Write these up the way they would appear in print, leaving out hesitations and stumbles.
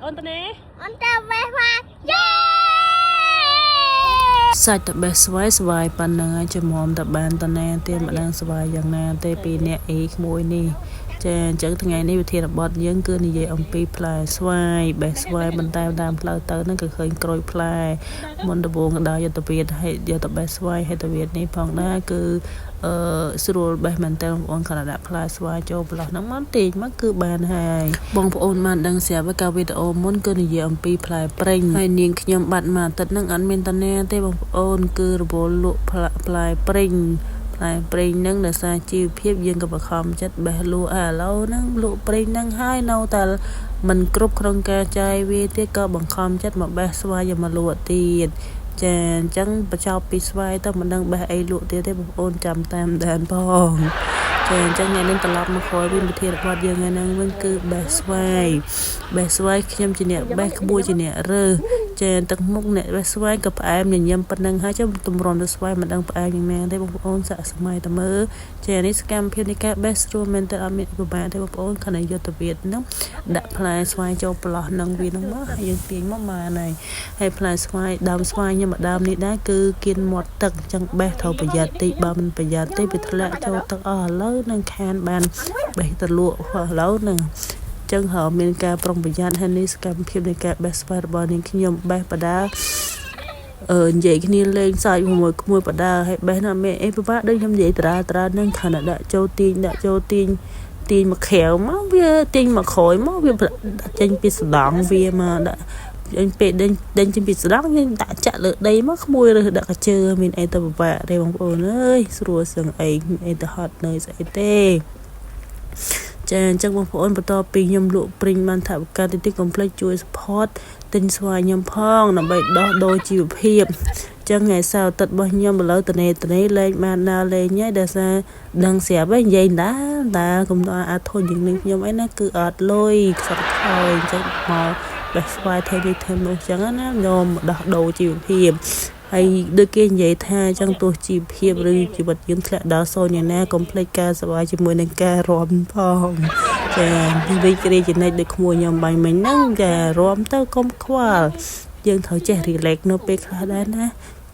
អូនតនេ អូនទៅបេះស្វាយយេ សាច់តបេះស្វាយស្វាយប៉ុណ្ណឹងហើយចំមតបានតណាទេម្ដងស្វាយយ៉ាងណាទេពីអ្នកអ៊ីក្មួយនេះចាអញ្ចឹងថ្ងៃនេះវិធានបទយើងគឺនិយាយអំពីផ្លែស្វាយបេះស្វាយបន្តែតាមផ្លូវទៅហ្នឹងក៏ឃើញក្រូចផ្លែមុនដំបូងក៏ដល់យុទ្ធវិទ្យហើយយកទៅបេះស្វាយហើយតវិទ្យនេះផងដែរគឺអឺស្រួលបេះមែនតើបងប្អូនគ្រាន់តែដាក់ផ្លែស្វាយចូលប្រឡោះហ្នឹងមកទាញមកគឺបានហើយបងប្អូនបានដឹងស្រាប់ហើយកាលវីដេអូមុនគឺនិយាយអំពីផ្លែព្រិញហើយនាងខ្ញុំបាត់មួយអាទិត្យហ្នឹងអត់មានតាណាទេបងប្អូនគឺរវល់លក់ផ្លែព្រិញផ្លែព្រិញហ្នឹងដោយសារជីវភាពយើងក៏បខំចិត្តបេះលក់ឥឡូវហ្នឹងលក់ព្រិញហ្នឹងហើយនៅតែមិនគ្រប់ក្នុងការចាយវាទៀតក៏បង្ខំចិត្តមកបេះស្វាយយកមកលក់ទៀតចាអញ្ចឹងបញ្ចប់ពីស្វាយទៅមិនដឹងបេះអីលក់ទៀតទេបងប្អូនចាំតាមដានផងចាអញ្ចឹងថ្ងៃនេះត្រឡប់មកក្រោយវិញវិធានបទយើងថ្ងៃហ្នឹងវិញគឺបេះស្វាយបេះស្វាយខ្ញុំជាអ្នកបេះក្មួយជាអ្នករើសចាទឹកមុខអ្នកបេះស្វាយក៏ផ្អែមញញឹមប៉ុណ្ណឹងហើយចាំទម្រាំទៅស្វាយមិនដឹងផ្អែមយ៉ាងណាទេបងប្អូនសាក់សម័យតមើលចានេះសកម្មភាពនៃការបេះស្រួលមែនតើអត់មានពិបាកទេបងប្អូនខណៈយុទ្ធវិទ្យហ្នឹងដាក់ផ្លែស្វាយចូលប្រឡោះនឹងវាហ្នឹងមកហើយយើងទាញមកបានហើយហើយផ្លែស្វាយដើមស្វាយខ្ញុំម្ដើមនេះដែរគឺគៀនមាត់ទឹកអញ្ចឹងបេះត្រូវប្រយ័ត្នតិចបើមិនប្រយ័ត្នទេវាធ្លាក់ចូលទឹកអស់ឥឡូវនឹងខានបានបេះទៅលក់ឥឡូវនឹងចឹងហើយមានការប្រុងប្រយ័ត្នហើយនេះសកម្មភាពនៃការបេះស្វាយរបស់នាងខ្ញុំបេះបដាអឺនិយាយគ្នាលេងសើចជាមួយក្មួយបដាហើយបេះណាមានអីពិបាកដូចខ្ញុំនិយាយត្រាត្រានឹងខណៈដាក់ចូលទាញដាក់ចូលទាញទាញមកក្រៅមកវាទាញមកក្រោយមកវាចេញពីស្ដង់វាមកដាក់ចេញពេលដេញដេញចេញពីស្ដង់យើងដាក់ចាក់លើដីមកក្មួយរើសដាក់កជើមានអីទៅពិបាកទេបងប្អូនអើយស្រួលសឹងអីមានអីទៅហត់នៅស្អីទេចាអញ្ចឹងបងប្អូនបន្ទាប់ពីខ្ញុំលក់ព្រិញបានថវិកាតិចតិចកុំភ្លេចជួយ support ទិញស្វាយខ្ញុំផងដើម្បីដោះដូរជីវភាពចឹងថ្ងៃសៅរ៍អាទិត្យរបស់ខ្ញុំឥឡូវតនេតនេលេងបានដើរលេងហើយដោយសារដឹងស្រាប់ហើយនិយាយតាតាកុំដល់អាធុញជាងនឹងខ្ញុំអីណាគឺអត់លុយខ្សត់ខោយអញ្ចឹងមកបេះស្វាយធ្វើនេះធ្វើនោះចឹងណាខ្ញុំដោះដូរជីវភាពហើយដូចគេនិយាយថាចឹងទោះជីវភាពឬជីវិតយើងធ្លាក់ដល់សូន្យយ៉ាងណាកុំភ្លេចការសប្បាយជាមួយនឹងការរាំផងចារីករាយចំណិចដូចក្មួយខ្ញុំបាញ់មិញហ្នឹងចារាំទៅកុំខ្វល់យើងត្រូវចេះ relax នៅពេលខ្លះដែរណា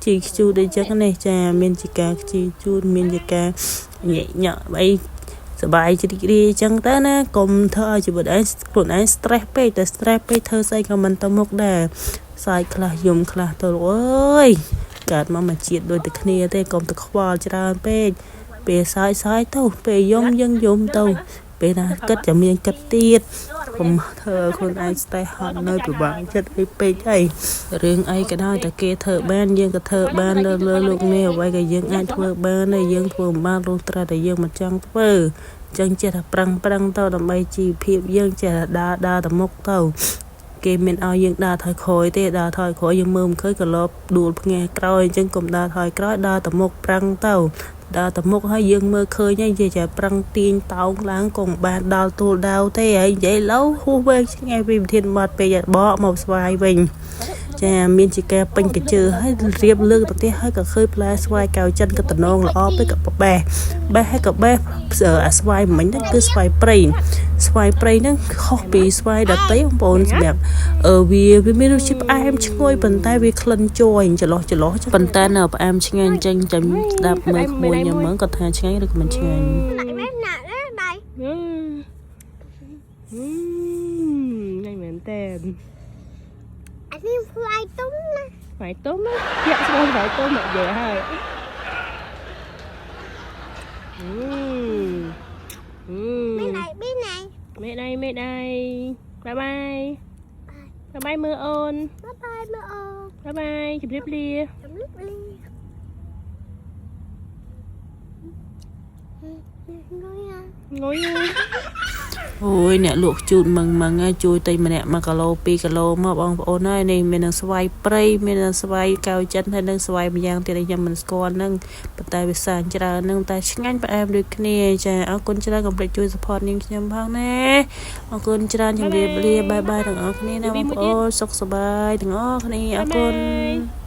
ជីខ្ជូតអីចឹងនេះចាមានជាការខ្ជីជូតមានជាការញែកញក់អីសបាយជ្រីករាយចឹងទៅណាកុំធ្វើឲ្យជីវិតឯងខ្លួនឯង stress ពេកតែ stress ពេកធ្វើស្អីក៏មិនទៅមុខដែរសាយខ្លះយំខ្លះទៅអើយកើតមកមួយជាតិដូចតែគ្នាទេកុំទៅខ្វល់ច្រើនពេកពេលសាយសាយទៅពេលយំយើងយំទៅពេលណាគិតจะមានគិតទៀតកុំធ្វើឲ្យខ្លួនឯង stress ហត់នៅពិបាកចិត្តអីពេកអីរឿងអីក៏ដោយតែគេធ្វើបានយើងក៏ធ្វើបានលើលើលោកនេះអ្វីក៏យើងអាចធ្វើបានដែរយើងធ្វើមិនបានលុះត្រាតែយើងមិនចង់ធ្វើចឹងចេះតែប្រឹងប្រឹងទៅដើម្បីជីវភាពយើងចេះតែដើរដើរទៅមុខទៅគេមានឲ្យយើងដើរថយក្រោយទេដើរថយក្រោយយើងមើលមិនឃើញក៏លបដួលភ្ងាក្រោយអញ្ចឹងកុំដើរថយក្រោយដើរទៅមុខប្រឹងទៅដើរទៅមុខហើយយើងមើលឃើញហើយនិយាយតែប្រឹងទាញតោងឡើងកុំបានដល់ទួលដៅទេហើយនិយាយឡូវហួសវែងឆ្ងាយពីវិធានបទពេកបកមកស្វាយវិញចាមានជាការពេញកជើហើយរៀបលើកទៅផ្ទះហើយក៏ឃើញផ្លែស្វាយកៅចិនក៏តំណងល្អពេកក៏បេះបេះហើយក៏បេះអាស្វាយមិញហ្នឹងគឺស្វាយព្រៃស្វាយព្រៃហ្នឹងខុសពីស្វាយដតីបងប្អូនសម្រាប់អឺវាវាមានរសជាតិផ្អែមឈ្ងុយប៉ុន្តែវាក្លិនជ័យចន្លោះចន្លោះប៉ុន្តែនៅផ្អែមឆ្ងាញ់ចេញចាំស្ដាប់មើលក្មួយខ្ញុំមើលគាត់ថាឆ្ងាញ់ឬក៏មិនឆ្ងាញ់ ណៃមែនណាណៃ អឺអឺញ៉ាំមែនតើ អានេះផ្លែទុំណា ស្វាយទុំធាក់ស្គាល់ស្វាយទុំមកនិយាយហើយអឺអឺ មេណៃបេណៃ មេដៃមេដៃបាយបាយបាយបាយមើលអូន បាយបាយមើលអូន បាយបាយជម្រាបលា ជំរាបលាងុយ ងុយ អូយអ្នកលក់ជូតមឹងមឹងហើយជួយទិញម្នាក់1គីឡូ2គីឡូមកបងប្អូនហើយនេះមាននឹងស្វាយព្រៃមាននឹងស្វាយកៅចិនហើយនឹងស្វាយម្យ៉ាងទៀតដែលខ្ញុំមិនស្គាល់ហ្នឹងប៉ុន្តែវាសានច្រើនហ្នឹងតែឆ្ងាញ់ផ្អែមដូចគ្នាចាអរគុណច្រើនកុំភ្លេចជួយ support នាងខ្ញុំផងណាអរគុណច្រើនជម្រាបលាបាយបាយទាំងអស់គ្នាណាបងប្អូនសុខសប្បាយទាំងអស់គ្នាអរគុណ។